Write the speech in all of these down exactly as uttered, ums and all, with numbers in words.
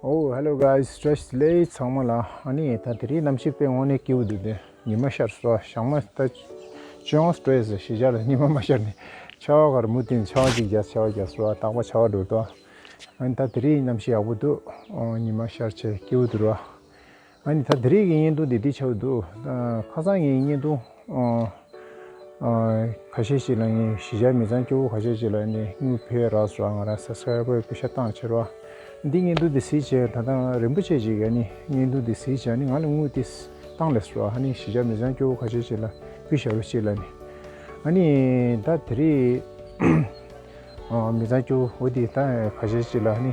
Oh, hello guys, བཀྲ་ཤིས་བདེ་ལེགས་ཚང་མ་ལ། ཨ་ནི་ད་དེ་རིང་གནམ་གཤིས་དཔེ་དངོས་གནས་སྐྱིད་པོ་འདུག་སྟེ། ཉི་མ་ཤར་སོང་། ཞག་མ་ད་ཅུང་སྤྲོས་ཟེར་ཞེ་ཆགས་ལ་ཉི་མ་མ་ཤར་ནས་ཆར་པ་གར་མུ་མཐུད་ཆར་པ་གཅིག་རྒྱག་ཆར་པ་རྒྱག་སོང་། རྟག་པར་ཆར་པ་འགྲོ་འདུག་ཨ་ནི་ད་དེ་རིང་གནམ་གཤིས་ཡག་པོ་འདུག་ཨོ། ཉི་མ་ཤར་བྱས་སྐྱིད་པོ་འདུག་ར། ཨ་ནི་ད་དེ་རིང་གི་བརྙན་ཐུང་འདི་འདི་ཆགས་འདུག་ཨ། ཁ་སང་ངའི་བརྙན་ཐུང་ཨ། ཨ། ཁ་ཤས་ཤིག་ལ་ངས་གཞིས་ཆགས་མི་ཚང་སྐྱོ་བོ་ཁ་ཤས་ཤིག་ལ་ནི་དངུལ་ཕུལ་རག་སོང་། ང་རང་སབ་སི་ཀ་རའི་བར་སྐུ་ཞབས་བཏང་བྱས་རོགས། འདི་བརྙན་ཐུང་འདི་གཟིགས་བྱས། ད་ལྟ་རིན་པོ་ཆེ་ཞིག་གིས་ནི་བརྙན་ཐུང་འདི་གཟིགས་བྱས་ནི་ང་ལ་དངུལ་འདི་བཏང་སླེབས་སོང་། ཨ་ནི་གཞིས་ཆགས་མི་ཚང་སྐྱོ་བོ་ཁ་ཤས་ཤིག་ལ་ཕུལ་བཞག་རོགས་ཞེས་ལ་ནི། ཨ་ནི་ད་དེ་རིང་ཨ། མི་ཚང་སྐྱོ་བོ་འདི་ད་ཁ་ཤས་ཤིག་ལ་ནི་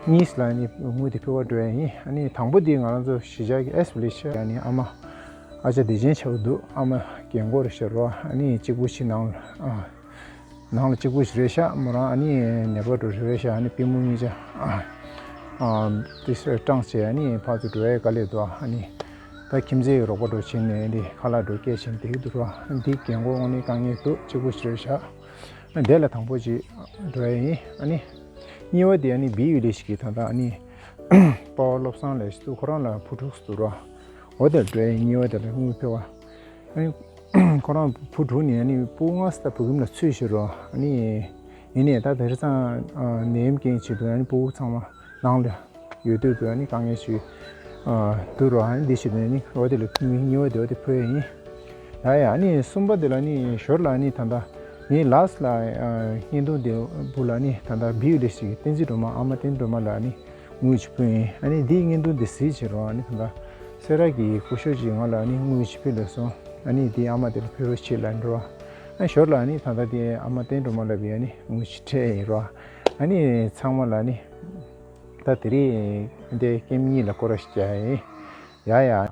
གཉིས་ལ་ནི་དངུལ་འདི་ཕུལ་བར་འགྲོ་ཡ་ཡིན། ཨ་ནི་དང་པོ་འདི་ང་རང་ཚོ་གཞིས་ཆགས་ཀྱི་ཨེས་བི་ལེ་ཇི་ཡ་ནི་ཨ་མ། ཨ་ཅག་བདེ་ཆེན་ཆགས་འདུག་ཨ་མ་རྒན་གོག་རེད་ཤག་རོ། ཨ་ནི་གཅིག་པུ་ཞིག་ནང་ལ། ཨ། ནང་ལ་གཅིག་པུ་ཞིག་རེད་ཤག་མོ་རང་ཨ་ནི་ནད་པ་འགྲོ་རེད་ཤག་ཨ་ནི་པུས་མོ་གཉིས་ཆ། ཨ། ཨ། དེ་སྐྲངས་བྱས་ཨ་ནི་ཕར་ཚུར་འགྲོ་ཡ་དཀའ་ལས་འདུག་ཨ་ནི་ད་ཁྱིམ་མཚེས་ཀྱི་རོགས་པ་འགྲོ་བྱས་ནས་འདི་ཁ་ལག་འགྲོ་སྐྱེལ་བྱས་ནས་བསྡད་ཀྱི་འདུག་རོ། འདི་རྒན་གོག་དངོས་གནས་དཀའ་ངལ་འདུག་གཅིག་པུ་ཞིག་རེད་ཤག་ཨ། དེ་ལ་དང་པོ་ཅིག་འགྲོ་ཡ་ཡིན། ཨ་ནི་གཉིས་པ་དེ་ཨ་ནི་བི་ཡུ་ལེ་ཞིག་གིས་ད་ལྟ་ཨ་ནི་པ་ཕ་བློ་བཟང་ལགས་ཤིག་འདུག་ཁོ་རང་ལ་བུ་དྲུག་འདུག་རོ། འོ་དེ་འགྲོ་ཡ་ཡིན། གཉིས་པ་དེ་ལ་དངུལ་ཕུལ་བ། ཨ་ནི་ཁོ་རང་བུ་དྲུག་ནས་ཨ་ནི་སྤུ་གུ་ལྔ་ཙམ་ད་བོད་ཁྱིམ་ལ་ཚུད་བཞག་རོ། ཨ་ནི་ཡིན་ནའི་ད་དེང་སང་ནད་ཡམས་རྐྱེན་བྱས་འདུག་ཨ་ནི་སྤུ་གུ་ཚང་མ་ནང་ལ་ཡོད་དུས་འདུག་ཨ་ནི་དཀའ་ངལ་ཞིག་འདུག་རོ། ཨ་ནི་འདི་བྱས་ནས་ནི་འོ་དེ་ལ་གཉིས་པ་དེ་འོ་དེ་ཕུལ་ཡ་ཡིན། ཡ་ཡ། ཨ་ནི་གསུམ་པ་དེ་ལ་ནི་ཞོར་ལ་ཨ་ནི་ད་ལྟ་ངའི་ལཱ་སི་ལ་བརྙན་ཐུང་དེ་བུ་ལ་ནི་ད་ལྟ་བི་ཡུ་ལེ་ཞིག་གིས་བསྟན་འཛིན་སྒྲོལ་མ། ཨ་མ་བསྟན་འཛིན་སྒྲོལ་མ་ལ་ནི་དངུལ་ཅིག་ཕུལ་ཡིན། ཨ་ནི་འདིའི་བརྙན་ཐུང་འདི་གཟིགས་བྱེད་རོགས། ཨ་ནི་ད་ལྟ་སེ་ར་གི་སྐུ་ཞབས་ཅིག་ང་ལ་ཨ་ནི་དངུལ་ཅིག་ཕུལ་སླེབས་སོང་། ཨ་ནི་འདི་ཨ་མ་དེ་ལ་ཕུལ་རོགས་བྱེད་ལབ་འགྲོ། ཨ་ཞོར་ལ་ཨ་ནི་ད་ལྟ་འདི་ཨ་མ་བསྟན་འཛིན་སྒྲོལ་མ་ལ་བི་ཨ་ནི་དངུལ་ཅིག་སྤྲད་ཡིན་རོགས། ཨ་ནི་ཚང་མ་ལ་ཨ་ནི་ད་དེ་རིང་འདི་ཀེམ་གཉིས་ལ་སྐོར་ར་ཞིག་རྒྱག་ཡིན། ཡ་ཡ།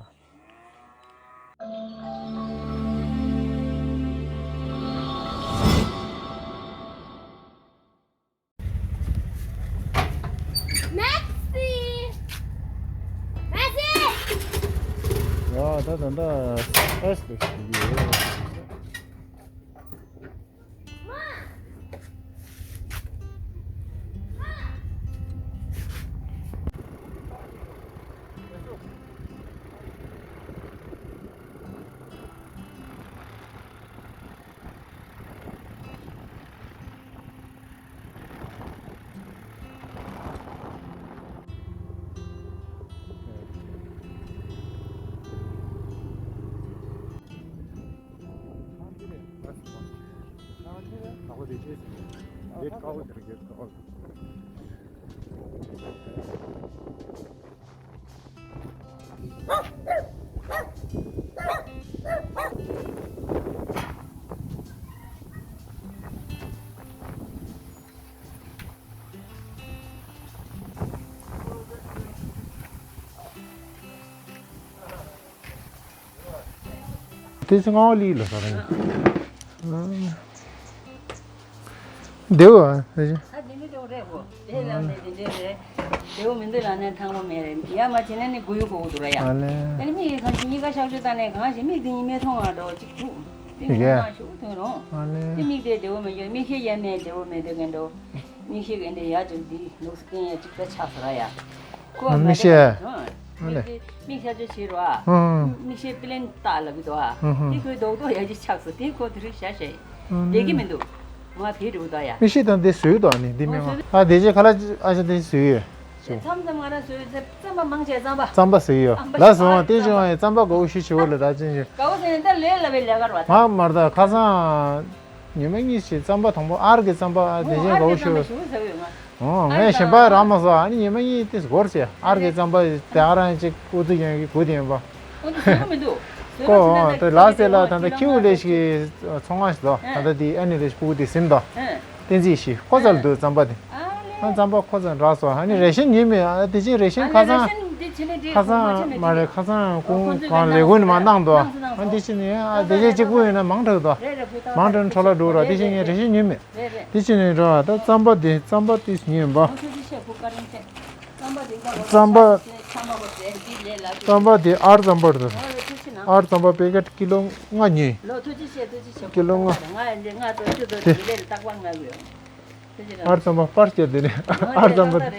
Maxi! Maxi! ཡ་ད་ད་ད་ཨེས་ལེ་ཞིག་ཡོད། དེ་ཚོ་ང་ལི་ལ་ས་རེད། བདེ་བོ་ཨ། ད་དེ་འདྲ་བདེ་བོ་རེད་གོ། དེ་ལ་ནས་དེ་འདྲ་རེད། བདེ་བོ་མི་འདུག་ལ་ནས་ཐང་པོ་མེད་རེད། ཡ་མ་བྱས་ན་ནི་དགུ་ཡུ་གོ་གོ་འདུག་ར་ཡ། ཨ་ལེ། དེ་ནི་མིག་གིས་གང་ཞིག་གཉིས་ཀ་གཤག་བཅོས་བཏང་ནས་གང་ཞིག་མིག་དེ་གཉིས་མེད་མཐོང་བ་འགྲོ་གཅིག་འདུག་དེ་ཡ་ང་ཤོག་ཐོན་རུང་། ཨ་ལེ། དེ་མིག་དེ་བདེ་བོ་མི་འགྱུར། མིག་ཤེལ་ཡ་ནས་བདེ་བོ་མི་འདུག་གན་འགྲོ། མིག་ཤེལ་གན་འདྲ་ཡ་ཅིག་འདི་ལུགས་སུ་སྐྱེན་ཡ་གཅིག་པ་ཆགས་སོ་ར་ཡ། ཁོ་མིག་ཤེལ། མིག་དེ་མིག་ཤ་ཅོ་བྱེད་རོ་ཨ། ཧུང་། མིག་ཤེལ་པི་ལེན་བཏགས་ལབ་ཀྱི་འདུག་ཨ། ཧུང་ཧུང་། དེ་ཁོའི་རྡོག་རྡོག་ཡ་གཅིག་ཆགས་སོ། དེ་ཁོ་དེ་རིགས་བྱ་བྱ་ཡི། ཨ་བསྡད་ཀྱི་མི་འདུག་ང་བེད་འགྲོ་གི་འདུག་ཡ། མིག་ཤེལ་དང་དེ་བཟོས་འདུག་ཨ་ནི་འདི་མི་མ། ཨ་དེ་རྗེས་ཁ་ལག་ཨ་ཅག་དེ་བཟོས་ཡོད། མཚམས་མཚམས་ང་རང་བཟོས་ཚེ་རྩམ་པ་མང་ཆེ་རྩམ་པ། རྩམ་པ་ཟེར་གྱི་ཡོད། རྩམ་པ་ལ་ཟེར་བ་དེ་བྱུང་བ་ཡིན། རྩམ་པ་དགའ་བོ་ཞིག་བྱེད་འོ་ལ་ད་ཅན་ཞིག་དགའ་བོ་ཟེར་ནས་ད་ལས་ལ་བའི་ལས་ཀ་ར་བ་ད། མ་མར་ད་ཁ་སང་། ཉི་མ་གཉིས་ཤིག་རྩམ་པ་དང་པོ་ཨར་གི་རྩམ་པ་དེ་བཞིན་དགའ་བོ་ཞིག་ཡོད། ཨོ་ངས་གཞན་པ་རག་མ་སོང་། ཨ་ནི་ཉི་མ་གཉིས་དེ་སྒོར་ཟེར་ཨར་གི་རྩམ་པ་དེ་ཨ་རང་ཅིག་ཨུ་ཚུགས་ཡོང་གི་དགོས་དེ་ཡིན་པ། ཨོ་དེ་ཟེར་གི་མི་འདུག་ཀོ་ཨོ་དེ་ལ་ཟེར་ལ་ད་ད་ཁྱེའུ་ལས་ཤིག་ཚོང་ཁང་ཞིག་འདུག་ད་ད་དེ་ཨ་ནི་ལས་ཤིག་སྤུ་གུ་དེ་ཟིན་འདུག་བསྟན་འཛིན་ཞིག་ཁོ་ཚར་འདུག་རྩམ་པ་དེ། ཨ་རྩམ་པ་ཁོ་ཚར་རག་སོང་། ཨ་ནི་རེ་ཤན་ཉོས་མེད། ཨ་དེ་བཞིན་རེ་ཤན་ཁ་སང་ཁ་སང་མ་རེད། ཁ་སང་ཀུང་གང་ལས་ཀུན་ནས་མ་གནང་འདུག་ཨ་དེ་བཞིན་ནི་ཨ་དེ་བཞིན་གཅིག་པུ་ཡིན་ན་མང་དྲགས་འདུག་མང་དྲགས་འཕྲོ་བརླག་འགྲོ་ར། དེ་བཞིན་ངས་རེ་ཤན་ཉོས་མེད། དེ་བཞིན་ནི་འགྲོ་བ་ད་རྩམ་པ་དེ་རྩམ་པ་དེ་ཉོས་པ། རྩམ་པ། རྩམ་པ་དེ་ཨར་རྩམ་པ་རེད། ཨར་རྩམ་པ་པེ་ཀེཊ་ཀི་ལོ་ལྔ་ཉོས། ཀི་ལོ་ལྔ། དེ། ཨར་ཙམ་པ་པར་སྐྱེ་དེ་ནི་ཨར་ཙམ་པ་དེ།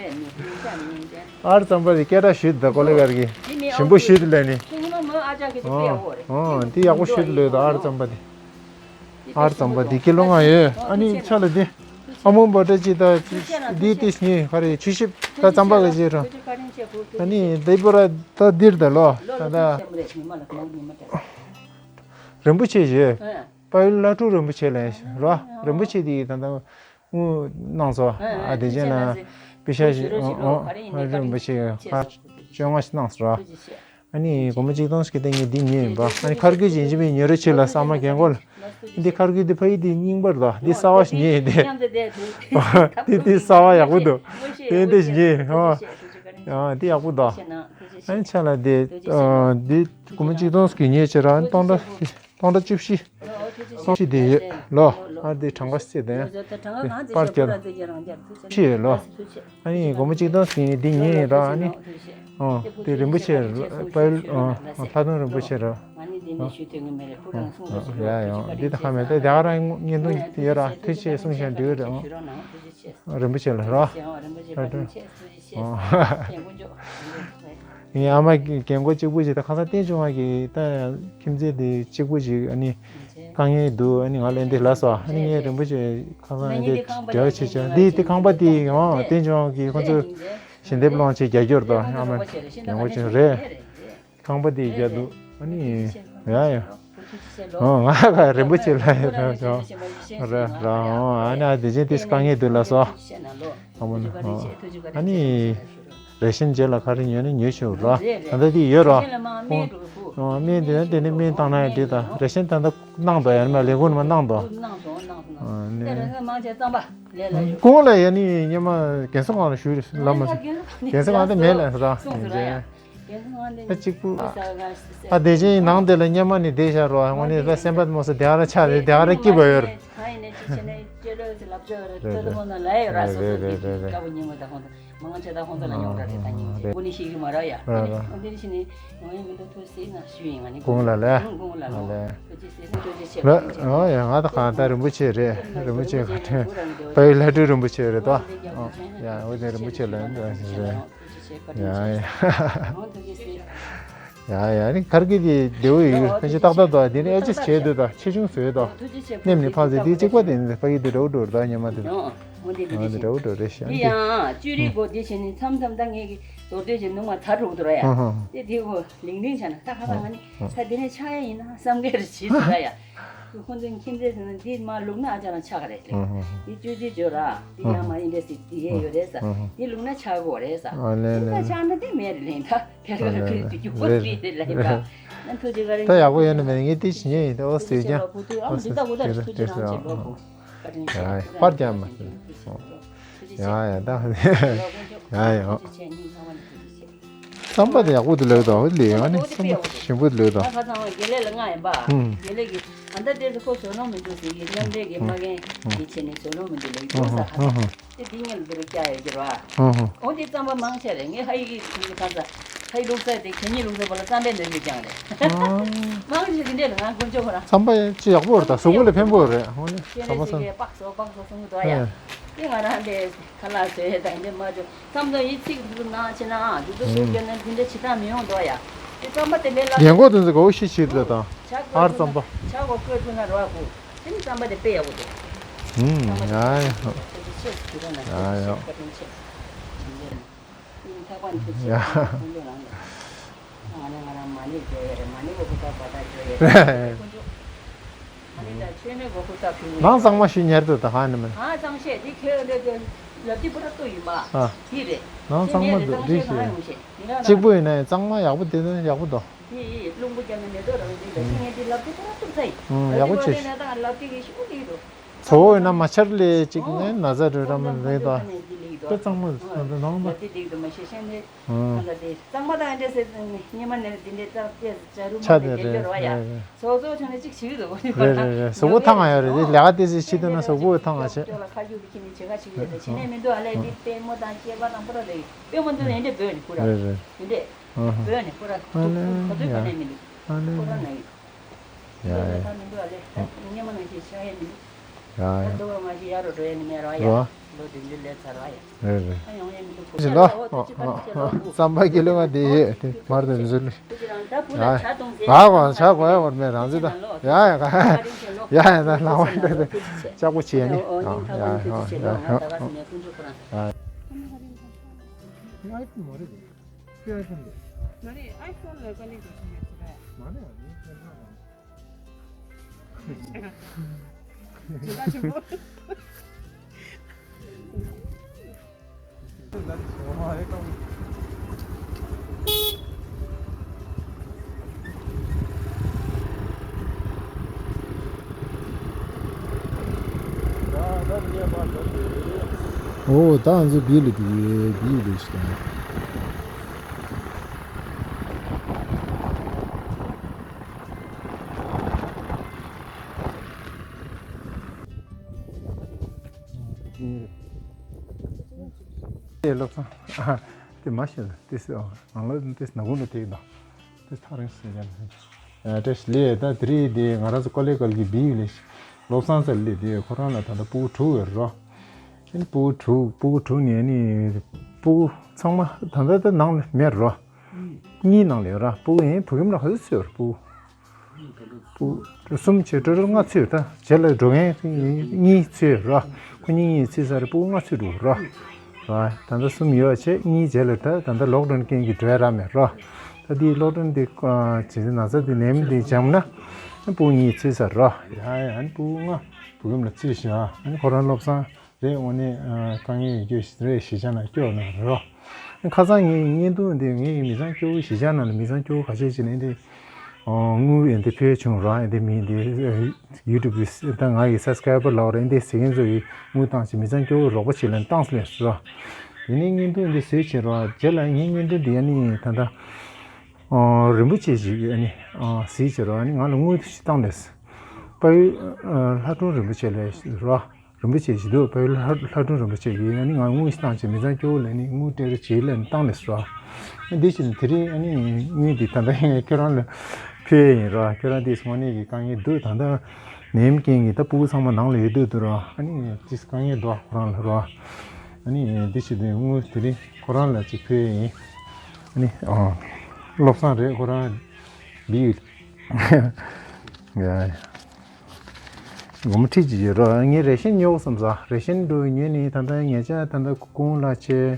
ཨར་ཙམ་པ་དེ་སྐད་གྲགས་ཞུས་འདུག་ཀོ་ལེ་གར་གི་ཞིམ་པོ་ཞུས་དེ་ལས་ནི། ཨོ་འདི་ཡག་པོ་ཞུས་དེ་ལོས་དང་ཨར་ཙམ་པ་དེ། ཨར་ཙམ་པ་དེ་ཀི་ལོ་ལྔ་ཡོད། ཨ་ནི་ཆ་ལ་དེ་ཨ་མོ་འབའ་ཏྲ་ཅི་ད་དེ་དེ་ཉེ་ག་རེ་ཆུ་ཤིབ་ད་ཙམ་པ་ག་ཅི་ར། ཨ་ནི་དེ་པོ་ར་ད་འདིར་ད་ལོ་ད་ད་རིན་པོ་ཆེ་ཞེས་དཔལ་བླ་སྤྲུལ་རིན་པོ་ཆེ་ལ་ར་རིན་པོ་ཆེ་དེ་ད་ད། དངུལ་གནང་སོ། ཨ་དེ་རྗེས་ལ་པེ་ཤ་ཞིག་རིན་པོ་ཆེ་ཁ་བཅོ་ལྔ་ཞིག་གནང་སོ། ཨ་ནི་སྒོར་མོ་གཅིག་སྟོང་ཞིག་གི་སྟེང་ནས་འདི་ཉོས་ཡིན་པ། ཨ་ནི་ཁ་རྒྱུན་ཅན་ཅི་མིན་ཉོ་རོགས་བྱེད་ལ་ས་མ་རྒན་གོ་ལ། འདི་ཁ་རྒྱུན་འདི་ཕ་ཡི་འདི་རྙིང་པར་དོ། འདི་གསར་བ་ཞིག་ཉོས་ཡིན་ཏེ། འདི་འདི་གསར་བ་ཡག་པོ་འདུག་དེ་འདི་ཞིག་ཉོས་ཡིན། ཨ་འདི་ཡག་པོ་འདུག་ཨ་ནི་ཆ་ལ་འདི་འདི་སྒོར་མོ་གཅིག་སྟོང་ཞིག་གི་ཉོས་བྱས་ར་ཨ་ནི་སྟོང་ཕྲག་སྟོང་ཕྲག་བཅུ་བཞི། སྟོང་བཞི་དེ་ཡོད་ལོ། ཨ་དེ་གྲངས་ཀ་བརྩིས་དང་། པར་བརྒྱབ་ལ། བཞི་ཡོད་ལོ། ཨ་ནི་སྒོར་མོ་གཅིག་སྟོང་ཟིན་ནས་འདི་ཉོས་ཡིན་ར། ཨ་ནི་ཨོ་དེ་རིན་པོ་ཆེ་དཔལ་ཨོ་ལྷ་ལྡན་རིན་པོ་ཆེ་ར། ཨོ་ཡ་ཡ་འདི་ད་ཁ་མེད་ད་དེ་ག་རང་བརྙན་ཐུང་ཡོད་ར། ཐུགས་རྗེ་ཆེ་གསུང་བཤད་འདུག་ར། རིན་པོ་ཆེ་ལ་ར། ཨོ། ངའི་ཨ་མ་རྒན་གོག་གཅིག་པུ་ཞིག་ད་ཁ་སང་བསྟན་ཆུང་བ་གི་ད་ཁྱིམ་མཚེས་དེ་གཅིག་པུ་ཞིག་ཨ་ནི་དཀའ་ངལ་འདུག་ཨ་ནི་ང་ལ་འདི་ལབ་སོང་། ཨ་ནི་ངས་རིན་པོ་ཆེ་ཁ་སང་འདི་འབྲེལ་བ་བྱེད་ཆོག་འདི་དེ་ཁང་པ་དེ་ཡང་བསྟན་ཆུང་བ་གི་ཁོ་ཚོ་ཞལ་འདེབས་སློང་བྱེད་རྒྱབ་སྐྱོར་དང་ཨ་མ་རྒན་གོག་ཅིག་རེད། ཁང་པ་དེ་རྒྱབ་འདུག་ཨ་ནི་ཡ་ཡ། ཨོ་ང་ག་རིན་པོ་ཆེ་ལ་ཡོད་ར་ར། ཨོ་ཨ་ནི་ཨ་དེ་ཅན་དེ་དཀའ་ངལ་འདུག་ལ་སོ། ཨ་མོ་ན་ཨོ་ཨ་ནི་རེ་ཤན་རྗེས་ལ་ག་རེ་ཉོས་ན་ཉོས་ཆོག་ར། ད་ལྟ་དེ་ཡོད་ར། ཨོ་སྨན་དེ་ན་དེ་ནི་སྨན་བཏང་ན་ཡང་འགྲིག་ད་རེ་ཤན་ད་ལྟ་གནང་དོ་ཡང་མ་ལས་ཁུངས་ནས་མ་གནང་དོ། ཨ་ནི་ཀུན་ལ་ཡ་ནི་སྙེ་མ་རྒན་གསོ་ཁང་ལ་ཞུས་ལབ་མ་སོང་། རྒན་གསོ་ཁང་དེ་མེད་ལ་ར། ད་གཅིག་པུ། ཨ་དེ་བཞིན་ནང་དེ་ལ་སྙེ་མ་ནི་བསྡད་བཞག་རོགས། དངོས་གནས་ད་སེམས་པ་མོ་སོ་དེ་ག་ར་ཆགས་རེད། དེ་ག་ར་སྐྱིད་པ་ཡོད་རེད། གུང་ལ་ལས། ལ་ཨོ་ཡ་ང་ད་གང་ལྟར་རིན་པོ་ཆེ་རེད། རིན་པོ་ཆེ་ག་ཐོན་དཔལ་ལྷ་སྤྲུལ་རིན་པོ་ཆེ་རེད་དོ། ཡ་འོ་དེ་རིན་པོ་ཆེ་ལ་རེད། ཡ་ཡ། ཡ་ཡ་ནི་གར་གི་དེ་བདེ་བོ་ཡོད། ཕན་ཆད་ཏག་ཏག་འདུག་དེ་ནི་ཨེ་ཅིས་བྱས་འདུག་ད་ཆེ་ཆུང་བཟོས་དོ། སྣེམ་ནི་ཕག་ཚེ་དེ་གཅིག་པ་དེ་ནི་ཕ་གི་དེ་འདྲ་བོ་འགྲོ་རེད། ད་ཉི་མ་དེ་འདྲ་བོ་འགྲོ་རེད་ཤག་འདི་ཡང་ཅུ་རི་གོ་དེ་བྱས་ནི་མཚམས་མཚམས་ད་ངས་ཀྱི་མདོར་བསྡུས་བྱས་ནུ་མ་ཚར་འགྲོ་གི་འདུག་ར་ཡ། དེ་དེ་གོ་ལིང་ལིང་བྱས་ན་ད་ཁ་ཁ་ང་ནི་ད་དེ་ནས་ཆག་ཡ་ཡིན་ན་བསམ་གི་རེད་བྱས་འདུག་ར་ཡ། ཁོ་ཚོའི་ཁྱིམ་མཚེས་ཟེར་ན་འདི་མ་ལུག་ན་ཨ་ཅག་རང་ཆགས་ཀ་རེད་ལེ། འདི་ཅུ་ཅི་བརྗོད་ར། འདི་ཡང་མ་ཡིན་རེད་ཟེར་འདི་ཡས་ཡོད་རེད་ས། འདི་ལུག་ན་ཆགས་གོ་རེད་ས། འདི་ད་ཆགས་ན་འདི་མེད་རེད་ལེ། ད་ཕེར་ག་ལ་ཁུལ་དུ་རྒྱུག་པོ་རེད་ལེ་ལ་ཡིན་པ། ན་ཐུགས་རྗེ་བཀའ་དྲིན་ཆེ། ད་ཡག་པོ་ཡོད་ན་མེད་ན་ངས་དེ་བྱེད་ཉན་ཡིན། ད་ཨོ་ཟེར་ཀྱང་ཨོ་ཟེར་ཟེར་ཨོ་ཟེར་ཐུགས་རྗེ་གནང་ཆེ་ལོ་བུ། བཀའ་དྲིན་ཆེ། ཡ་ཡ་པར་རྒྱག་མ་ཟེར། ཡ་ཡ་ད་ཡ་ཡ། ཐུགས་རྗེ་ཆེ། སྙིང་ཐག་པ་ནས་ཐུགས་རྗེ་ཆེ། རྩམ་པ་དེ་ཡག་པོ་འདུག་ལབ་དང་ལས་ཡང་ནི་རྩམ་པ་ཞིམ་པོ་འདུག་ལབ་དང་། ང་ཁ་ཚང་བ་དགེ་ལེགས་ལ་ང་ཡིན་པ། ཧུམ། དགེ་ལེགས་ཀྱིས་ད་ལྟ་དེ་ཚོ་ཁོ་བཟོ་ལོང་མི་འདུག་ཟེར་གྱི་མཉམ་འབྲེལ་གྱི་མ་རྒན་གྱིས་བྱས་ནས་བཟོ་ལོང་མི་འདུག་ལབ་ཀྱི་འདུག་ས། ཧུམ་ཧུམ། དེ་འདི་ཉིད་ལ་འདི་རུ་བསྐྱལ་ཡོད་ཀྱི་རེད་བ། ཧུམ་ཧུམ། འོ་དེ་རྩམ་པ་མང་ཆེ་རེད། ངས་ཧ་ཡི་གི་ཁྱིམ་གྱི་ཁ་ས་ཧ་ཡི་ལུག་ས་དེ་གད་སྙིགས་ལུག་ས་བ་ལ་རྩམ་པའི་ནོར་གྱི་ཀྱང་རེད། མང་ཆེ་འདི་འདྲས་ལ་ང་དཀོན་མཆོག་ཁོ་རང་། རྩམ་པ་ཅི་ཡག་པོ་རེད། ད་གཟུགས་པོ་ལ་ཕན་པོ་རེད། ཧོ་ནི་ཁྱེད་རང་ཚོ་གིས་སྤགས་བཟོ་སྤགས་བཟོ་གསུང་གི་འདུག་ཡ། ཨེ། དེ་ང་རང་དེ་ཁ་ལག་བཟོས་དང་འདི་མ་བྱུང་། བསམ་བློ་ཡིད་ཚིག་ཏུ་ནང་ཆེ་ནའང་དུ་དུ་ཟུག་རྒྱབ་ན་འདི་འདྲ་བྱེད་སྟངས་མི་ཡོང་འདུག་ཡ། དེ་རྩམ་པ་དེ་ལས་སླ། རྒན་གོག་དེ་ཚོ་གོ་ཤི་ཤི་དུ་དང་། ཆ་ཨར་རྩམ་པ། ཆ་གོ་བཀོད་ཐུབ་ན་རོགས་གོ། དེ་ནི་རྩམ་པ་དེ་དཔེ་ཡག་པོ་འདུག་ཧུམ། ཡ་ཡ། ཆེ་ཆེ་ཆེ་ཆེ་ཆེ། ཡ་ཡ། ཐག་པ་འདི་ཆེ་ཡ། ཁོང་ཚོ་རང་ལ། ང་ནི་ང་རང་མ་ཎི་བརྗོད་ཡ་རེད། མ་ཎི་གོ་ཁུ་ཐག་པ་ཐག་བརྗོད་ཡ་རེད། ཁོང་ཚོ། མ་ཎི་དང་མཆོད་མེ་གོ་ཁུ་ཐག་ཕུལ་ནས། ནང་གཙང་མ་ཞིག་ཉར་དུ་ད་ཧ་ནི་མིན། ཨ་གཙང་བཤད་འདི་ཁྱོད་འདི་ལབ་ཏི་པུ་ར་ཏུ་ཡིན་པ། ཨ། འདི་རེད། ནང་གཙང་མ་འདུག་འདི་ཞིག་གཅིག་པུ་ཡིན་ན་ཡང་གཙང་མ་ཡག་པོ་དེ་ནི་ཡག་པོ་འདུག་འདི་རླུང་བུ་རྒྱབ་ནས་མེ་ཏོག་རང་བཞིན་དང་ཤིང་ངན་འདི་ལབ་ཏི་པུ་ར་ཏུ་ཚ་ཡིན། ཨ་ཡག་པོ་བྱས་ཤིག་ད་ལབ་ཏི་གི་ཤུགས་འདི་འདུག་གཙོ་བོ་ཡིན་ན་མ་ཆར་ལས་གཅིག་ནས་ན་ཚ་འགྲོ་ར་མ་རེད་དོ། དཔེ་གཙང་མ་ནང་ལ། ལ་དེ་དེ་དུ་མ་ཤེས་ཤེས་ནས་ཨང་། ད་དེ་གཙང་མ་དང་འདྲ་ཟེར་ནས་སྙེ་མ་ནས་དེ་འདྲའི་རྩ་དེ་བྱ་རུ་མ་ཆ་དེ་དེ་དེ་རེད་རོ་ཡ། རེད་རེད། སོ་སོ་ཆ་ནས་གཅིག་བྱེད་དུ་རེད་རེད་རེད། གཟུགས་པོ་ཐང་ང་ཡོད་རེད། དེ་ལས་ཀ་དེ་ཟེར་ཤི་དུ་ན་གཟུགས་པོ་ཐང་ང་བྱེད། ལ་ཁ་རྒྱུག་དེ་ཁྱེད་ནས་བྱེད་ཁ་ཆེ་གི་རེད། བྱེད་ནས་མི་འདུག་ཨ་ལས་དེ་པད་མོ་དང་སྐྱེས་པ་དང་པོ་ར་ལས་པད་མོ་འདུག་ཨེ་འདྲ་བོད་ནས་ཁུ་ར་རེད་རེད། དེ་འདྲས། ཨ་ཧ། བོད་ནས་ཁོ་ར་ཨ་ལེ་ཁོ་ཚོའི་ཡ། བོད་ནས་མི་འདུག་ཨ་ལེ་ཁོ་ར་ནས་ཡོད། ཡ་ཡ། ད་མི་འདུག་ཨ་ལེ་ད་སྙེ་མ་ནང་བཞིན་ཤ་ཡ་མི་འདུག་ཡ་ད་ཡ། དུ་བ་མ་ཞིག་ཡ་རོ་འགྲོ་ཡ་ནི་མེད་རོ་ཡ། རོ། རེད་རེད། ཞིག་ལ། བསམ་པ་དགེ་སློང་མ་དེ་ཡོད་དེ་མར་དུ་འཛུལ། ཡ། ཨ་གོ་ཆ་གོ་ཡ་བར་མེད་རང་ཚོད་ད། ཡ་ཡ་ག་ཡ་ཡ་ད་ལང་བ་ད་ལྕགས་པོ་བྱས་ནི། ཡ་ཡ་ཡ་ཡ། ཨོ་ད་ང་ཚོ་བིལ་ལ་བིལ་བིལ་ལ་ཞིག་དང་། དེ་བློ་བཟང་། ཨ། དེ་མ་ཤེས་ལ་དེ་སི་ཨ་ང་ལ་དེ་སི་ན་གུང་ལ་དེ་དང་། དེ་ཐག་རིང་སི་ཡ་ན། ཨ་དེ་སི་ལེ་ད་དེ་རིང་དེ་ང་རང་ཚོ་ཀོ་ལེ་གལ་གི་བི་ཡུ་ལེ་བློ་བཟང་ས་ལེ་དེ་ཁོ་རང་ལ་ད་ལྟ་སྤུ་གུ་དྲུག་ཡོད་རོ། ཨ་ནི་སྤུ་གུ་དྲུག་སྤུ་གུ་དྲུག་ནས་ཨ་ནི་སྤུ་གུ་ཚང་མ་ད་ལྟ་ད་ནང་ལ་མེད་རོ། གཉིས་ནང་ལ་ཡོད་ར། སྤུ་གུ་ཡིན་བུ་ཁྱིམ་ལ་ག་ཚོད་ཡོད་ར་སྤུ་གུ། སྤུ་གུ་གསུམ་བྱས་འགྲོ་ར་ལྔ་ཚུད་ད་རྗེས་ལ་འགྲོ་མཁན་གཉིས་ཚུད་ར། ཁོ་གཉིས་གཉིས་ཚུད་ས་རེད་སྤུ་གུ་ལྔ་ཚུད་འགྲོ་ར། ར་ད་ལྟ་གསུམ་ཡོད་བྱས་གཉིས་རྗེས་ལ་ད་ད་ལྟ་ལོག་ཌའུན་རྐྱེན་གྱིས་འགྲོ་ཡ་ར་མེད་ར། ད་འདི་ལོག་ཌའུན་འདི་བྱས་ན་ཚ་འདི་ནད་མེད་འདི་འཇམ་ན་སྤུ་གུ་གཉིས་ཚུད་ས་ར། ཡ་ཡ་ཨ་ནི་སྤུ་གུ་ལྔ་བུ་ཁྱིམ་ལ་ཚུད་བཞག་ཨ་ནི་ཁོ་རང་བློ་བཟང་རེད། དངོས་གནས་དཀའ་ངལ་ཡོད་རྒྱུ་རེད། གཞིས་ཆགས་ནང་སྐྱོ་ན་རོ། ཁ་སང་ངའི་བརྙན་ཐུང་འདི་ངའི་མི་ཚང་སྐྱོ་བོ་གཞིས་ཆགས་ནང་ལ་མི་ཚང་སྐྱོ་བོ་ཁ་ཤས་ཅིག་ནས་འདི་དངུལ་ཡོད་འདི་ཕུལ་བྱུང་རོ། འདི་མི་འདི་ཡུ་ཊུབ་ད་ང་ཡི་སབ་སི་ཀ་རའི་བར་ལོག་རེད་འདི་ཟེར་མཁན་ཚོ་ཡི་དངུལ་བཏང་ཅིག་མི་ཚང་སྐྱོ་བོ་རོགས་པ་ཞིག་ལ་བཏང་སོང་ལས་རོ། དེ་ནས་བརྙན་ཐུང་འདི་བཟོས་བྱས་རོ། རྗེས་ལ་ངའི་བརྙན་ཐུང་འདི་ཡ་ནི་ད་ལྟ་རིན་པོ་ཆེ་ཞིག་ཡ་ནི་གཟིགས་བྱས་རོ། ཨ་ནི་ང་ལ་དངུལ་ཞིག་བཏང་ལས་དཔལ་ཡུལ་ལྷ་སྒྲུང་རིན་པོ་ཆེ་ལས་རོ། རིན་པོ་ཆེ་ཞིག་འདུག་དཔལ་ལྷ་ལྷ་སྒྲུང་རིན་པོ་ཆེ་གིས་ཨ་ནི་ང་དངུལ་ཞིག་བཏང་བྱས་མི་ཚང་སྐྱོ་བོ་ལ་ནི་དངུལ་སྤྲད་རོགས་བྱེད་ལབ་ནས་བཏང་ལས་སོ། འདི་བཞིན་དེ་རིང་ཨ་ནི་དངུལ་འདི་ད་ལྟ་ཁྱོད་རང་ལ་ཕུལ་ཡ་ཡིན་རོ། ཁྱོད་རང་དེ་སོང་ནས་ཀྱི་དཀའ་ངལ་འདུག་ད་ལྟ་ནད་ཡམས་རྐྱེན་གྱིས་ད་སྤུ་གུ་ཚང་མ་ནང་ལ་ཡོད་སྡོད་འདུག་རོ། ཨ་ནི་ཅིས་དཀའ་ངལ་འདུག་ཁོ་རང་ལ་རོ། ཨ་ནི་འདི་བཞིན་དུ་དངུལ་དེ་རིང་ཁོ་རང་ལ་ཅིག་ཕུལ་ཡ་ཡིན། ཨ་ནི་བློ་བཟང་རེད། ཁོ་རང་བི་ཡུལ། ཡ་ཡ། སྒོར་མོ་ཁྲི་གཅིག་ཡོད་རོ། ངས་རེ་ཤན་ཉོ་བསམ་ས། རེ་ཤན་འགྲོ་ཉོས་ནས་ད་ལྟ་ཉེ་ཆར་ད་ལྟ་ཁོང་ལ་ཆེ་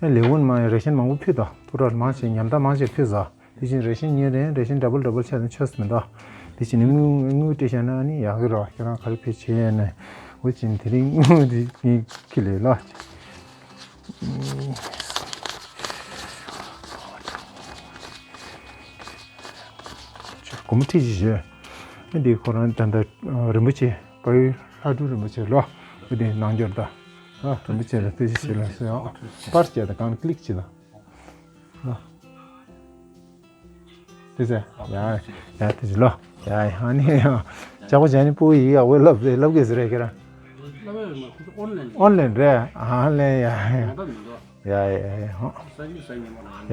ལེ་ཝུན་མ་རེ་ཤན་མང་པོ་ཕུལ་དོ། ཐུགས་ར་མང་ཆེ་ཉམ་ཐག་མང་ཆེ་ཕུལ་ས། དེ་བཞིན་རེ་ཤན་ཉོས་རེད། རེ་ཤན་ཌ་བལ་ཌ་བལ་ཆགས་ནས་ཆོས་སུ་མི་འདུག་དེ་བཞིན་དངུལ་དངུལ་སྤྲད་བཞག་ན་ནི་ཡག་གི་རོ། ཁྱེད་རང་ག་རེ་ཕུལ་བྱེད་ཡས་ནས་འོ་ཅིན་དེ་རིང་དངུལ་དེ་ཁྱི་ལས་ལ། སྒོར་མོ་ཁྲི་གཅིག་ཞུ། ཨ་འདི་ཁོ་རང་ད་ལྟ་རིན་པོ་ཆེ་དཔལ་ཡུལ་ལྷ་སྒྲུང་རིན་པོ་ཆེ་ལོ། ཨ་འདི་ནང་འབྱོར་ད། ཨ་རིན་པོ་ཆེ་ལ་ཐུགས་རྗེ་ཆེ་ལ་ཟེར་ཨ། པར་བྱས་ད་གང་ཀླིག་བྱེད་ད། ཨ། དེ་ཟེར། ཡ་ཡ་དེ་ཟེར་ལོ། ཡ་ཡ་ཨ་ནི་ཡ། ཅག་པོ་བྱས་ནི་སྤུ་གུ་ཡིག་ཡག་པོ་ལབ་རེད་ལབ་གི་ཟེར་རེད་ཁྱེད་རང་། ཨོན་ལན་རེད། ཨ་ལན་ཡ་ཡ། ཡ་ཡ་ཡ་ཧོ།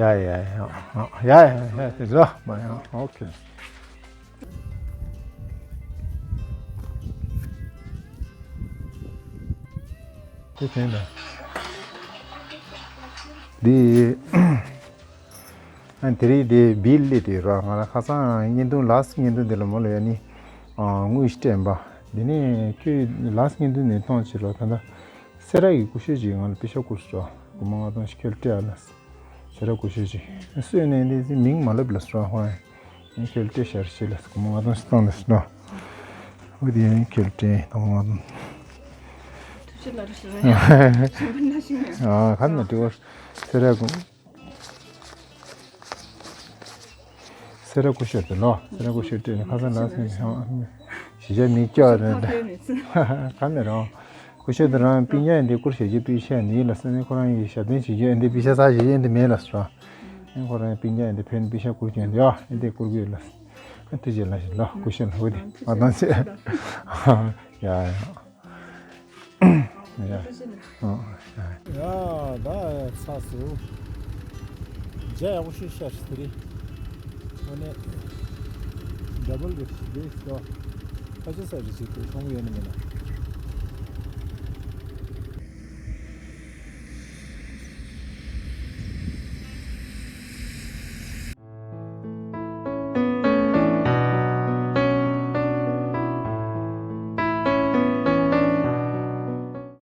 ཡ་ཡ་ཡ་ཧོ། ཡ་ཡ་ཡ་དེ་ལོ་མ་ཡ་ཨོ་ཁེ། དེ་དེ་འདྲ། འདི་ཨ་དེ་རིང་དེ་བིལ་ལི་དེ་ར་ང་ལ་ཁ་སང་བརྙན་ཐུང་ལཱ་སི་བརྙན་ཐུང་དེ་ལ་མོ་ལ་ཡ་ནི་དངུལ་ཞིག་སྤྲད་པ། འདི་ནས་ཁྱོད་ལཱ་སི་བརྙན་ཐུང་ནས་གཏོང་བྱེད་རོགས་ད་ལྟ། སེ་ར་གི་ཀུ་ཤུ་ཅིག་ང་ལ་པེ་ཤ་བསྐུར་སོང་། སྒོར་མོ་ལྔ་སྟོང་ཞིག་ཁྱོད་སྤྲད་ཨ་ལ། སེ་ར་ཀུ་ཤུ་ཅིག་སུས་ནས་འདི་ཚེ་མིང་མ་ལབ་ལ་སོང་ཧོ། ཨེ་ཁྱོད་སྤྲད་ཤར་ཤི་ལ་སྒོར་མོ་ལྔ་སྟོང་ཞིག་བཏང་ལ་སོང་། འོ་དེ་ཡང་ཁྱོད་སྤྲད་སྒོར་མོ་ལྔ་སྟོང་། ཨ་ཁ་ན་དྲི་བ་སེ་ར་ཀུ། སེ་ར་ཀུ་ཤུ་དེ་ལོ། སེ་ར་ཀུ་ཤུ་དེ་ཁ་སང་ལ་སེ་ཞི་ཅང་མི་སྐྱོ་རེད། ཁ་མེད་རང་། ཀུ་ཤུ་དེ་རང་སྤུན་ཀྱག་ཡིན་དེ་བསྐུར་ཞེ་ཅི་པི་ཤ་ནི་ལ་སེ་ནི་ཁོ་རང་ཡི་ཞབས་བརྟན་བྱེད་རྒྱུ་ཡིན་དེ་པི་ཤ་ས་ཞེ་ཅི་ཡིན་དེ་མེད་ལ་སོ། ཁོ་རང་སྤུན་ཀྱག་ཡིན་དེ་ཕན་པི་ཤ་བསྐུར་རྒྱུ་ཡིན་དེ་ཡ་ཡིན་དེ་བསྐུར་དགོས་ལ། དེ་ཅི་ལ་ཞིག་ལ་ཀུ་ཤུ་ལ་འོ་དེ་མ་བཏང་ཚེ། ཡ་ཡ། ཡ། ཡ། ཡ་ད་ཚ་སུ། ཇ་ཡག་པོ་ཞིག་ཤར་ཞིག་དེ་རེད། ཨོ་ནེ། ཌ་བལ་རེད་ཞིག་རེད་ཤོ། ཁ་ཆེ་ས་རེད་ཞིག་དེ་ཤོང་ཡོད་ནི་མིན་ན།